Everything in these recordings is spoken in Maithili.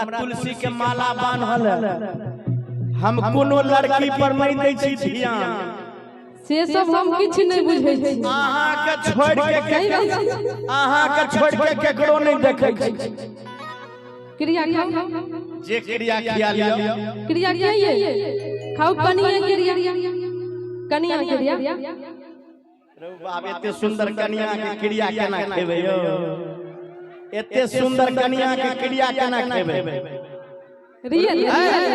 हमरा तुलसी के माला बान्हल है, हम कोनो लड़की पर नहीं दै छी ध्यान। से सब हम किछु नहि बुझै छी। अहाँ के छोड़ के सही बात छै। अहाँ के छोड़ के केकरो नहीं देखै छी। क्रिया खाउ। जे क्रिया खिया लियो। क्रिया किया खाउ, कनिया क्रिया, कनिया क्रिया। रौ बाप, एते सुंदर कनिया के क्रिया केना खेबै यौ? एते सुंदर कनिया के क्रिया केना खेबै? रियल रियल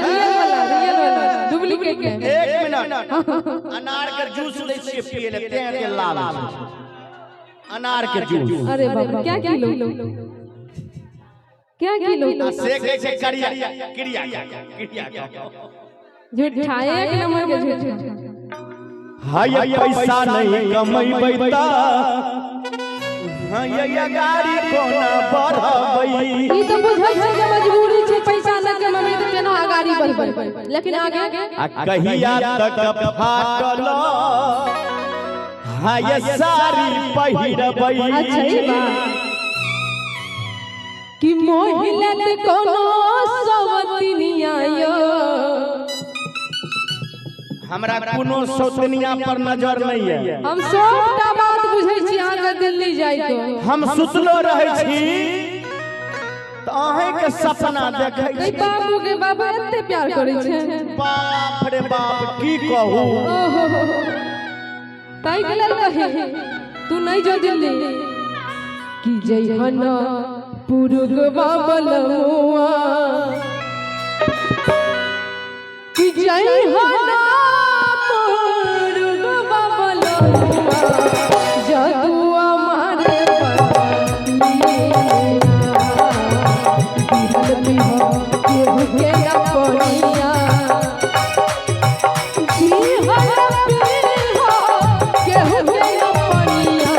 रियल वाला, रियल वाला, डुप्लीकेट के। एक मिनट, अनार के जूस दै छियै पिए ले, तें एते लाल छै अनार के जूस। अरे बाबा, क्या किलो, क्या किलो? आ से कहै छै करिया क्रिया क्रिया। झूठा, एक नंबर के झूठा। हाय, पैसा नहीं कमैबै त हाय गाड़ी कोना बढ़बै? ई तऽ बुझै छै जे मजबूरी छै, पैसा न कमेबै तऽ केना अगाड़ी बढ़बै, लेकिन आगे आ कहिया तक फाटल हाय साड़ी पहिरबै? अच्छा, ई बात कि मोहिलत कोनो सवतनिया यो। हमरा कोनो सौतनिया पर नजर नहीं है। हम सबटा बात बुझै छी अहाँके दिल्ली जाय के। हम सुतलो रहै छी तऽ अहींके सपना देखै ई छी। बाबू के बाबू एते प्यार करै छै? बाप रे बाप, की कहू। ओहो, ताहि के लेल कहे तू नहीं जो दिल्ली कि जइहन पुरुगवा बलमुआ, कि जइहन पुरुगवा बलमुआ, जदुआ मारे बलिया, बिहल बिह केहू के न पनिया, बिहल बिह केहू के न पनिया,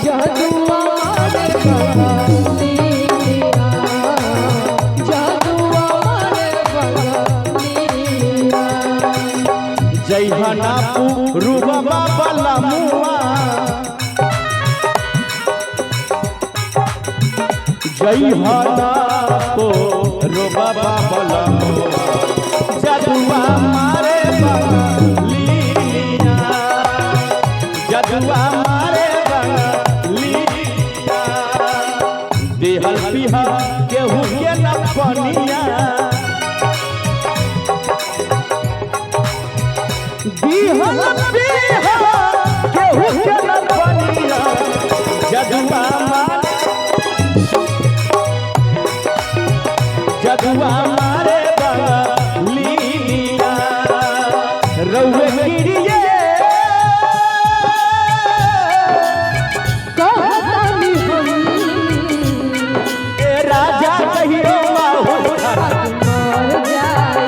जदुआ मारे बलिया, जदुआ मारे बलिया। जइहना पुरुबा बलमुआ, जइहना पुरुबा बलमुआ, जदुआ मारे बलिया, जदुआ मारे बलिया, देहल पिहा केहू के न पनिया, बिहल बिहा केहू के न पनिया, जदुआ मारे, जदुआ मारे बलिया, रउए गिरिए। कहतानी हम। ए राजा, कहियो माहुर मर जाई,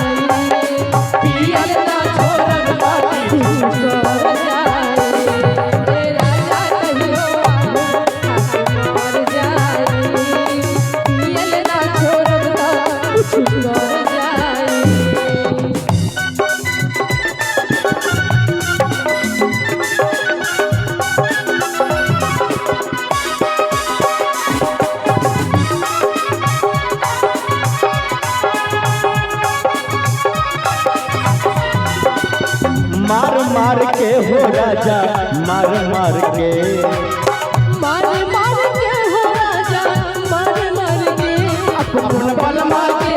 पियल ना छोड़ब बाटी कर जाई। ए राजा, कहियो मर जाई, पियल ना छोड़ब त कुछ कर जाई। मार मार के हो राजा, मार मार के। मार मार के हो राजा, मार मार के, अपना अपना बलमा के,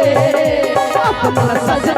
अपना सजना।